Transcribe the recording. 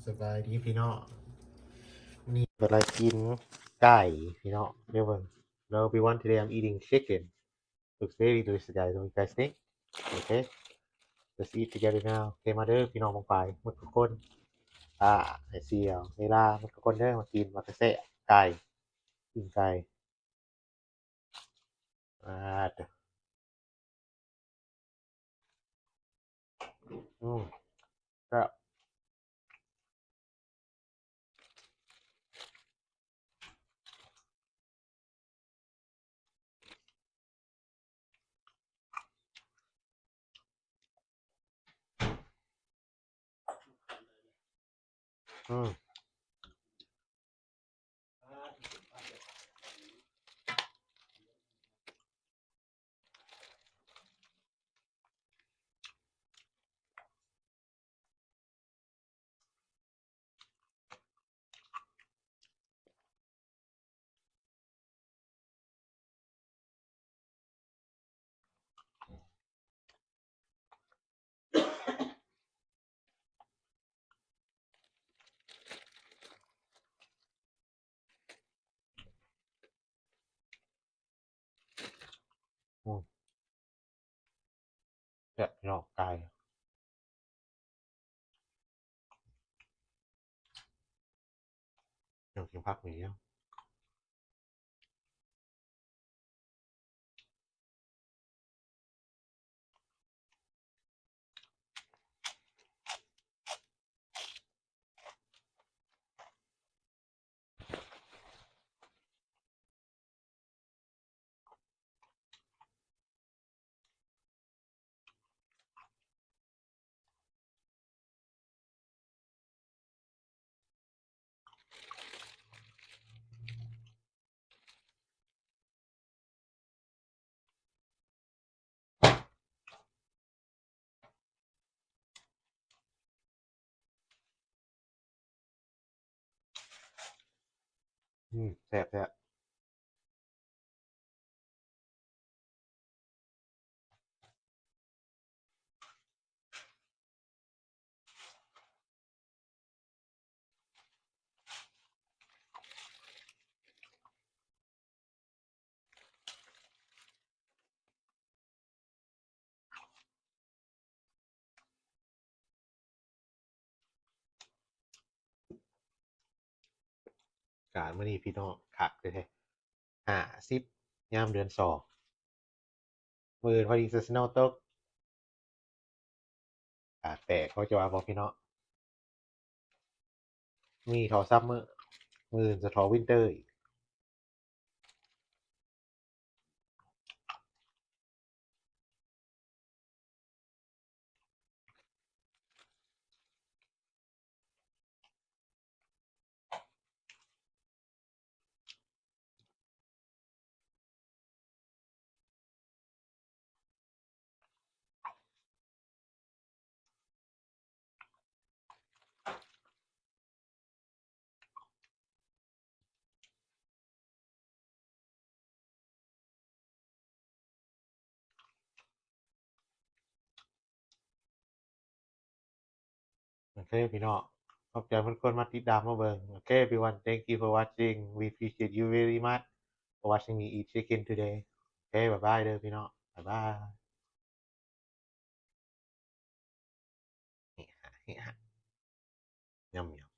ສະບາຍດີພີ່ນ້ອງ ນີ້ເວລາກິນໄກ່ພີ່ນ້ອງ ເດີເບິ່ງ Now everyone, today I'm eating chicken. Looks very delicious, guys. What you guys think? Okay, let's eat together now. ໂອເຄ ມາເດີພີ່ນ້ອງປ້ອງປາຍໝົດທຸກຄົນ ອາ ໃຫ້ສຽວເວລາໝົດທຸກຄົນເດີ ມາກິນ ມາກະແຊະໄກ່ ກິນໄກ່ ອາ ອືມ ແຊບ. ອືມ ອືມ ແຊບພີ່ນ້ອງ ໄກ່ ຢາກກິນຜັກນີ້. ອືມ ແຊບໆ. ການມື້ນີ້ພີ່ນ້ອງ ຄັກແທ້ໆ ຫ້າສິບ ຍາມເດືອນສອງ ມື້ອື່ນພໍດີຈະ snow ຕົກ ອາກາດແປກ ເຂົາເຈົ້າວ່າບໍ່ພີ່ນ້ອງ? ມື້ນີ້ເທາະ summer ມື້ອື່ນຈະເທາະ winter ອີກ. ໂອເຄພີ່ນ້ອງ ຂອບໃຈທຸກຄົນມາຕິດຕາມມາເບິ່ງ. ໂອເຄ everyone, thank you for watching. We appreciate you very much for watching me eat chicken today. ໂອເຄ ບາຍບາຍເດີພີ່ນ້ອງ ບາຍບາຍ. ຍຳ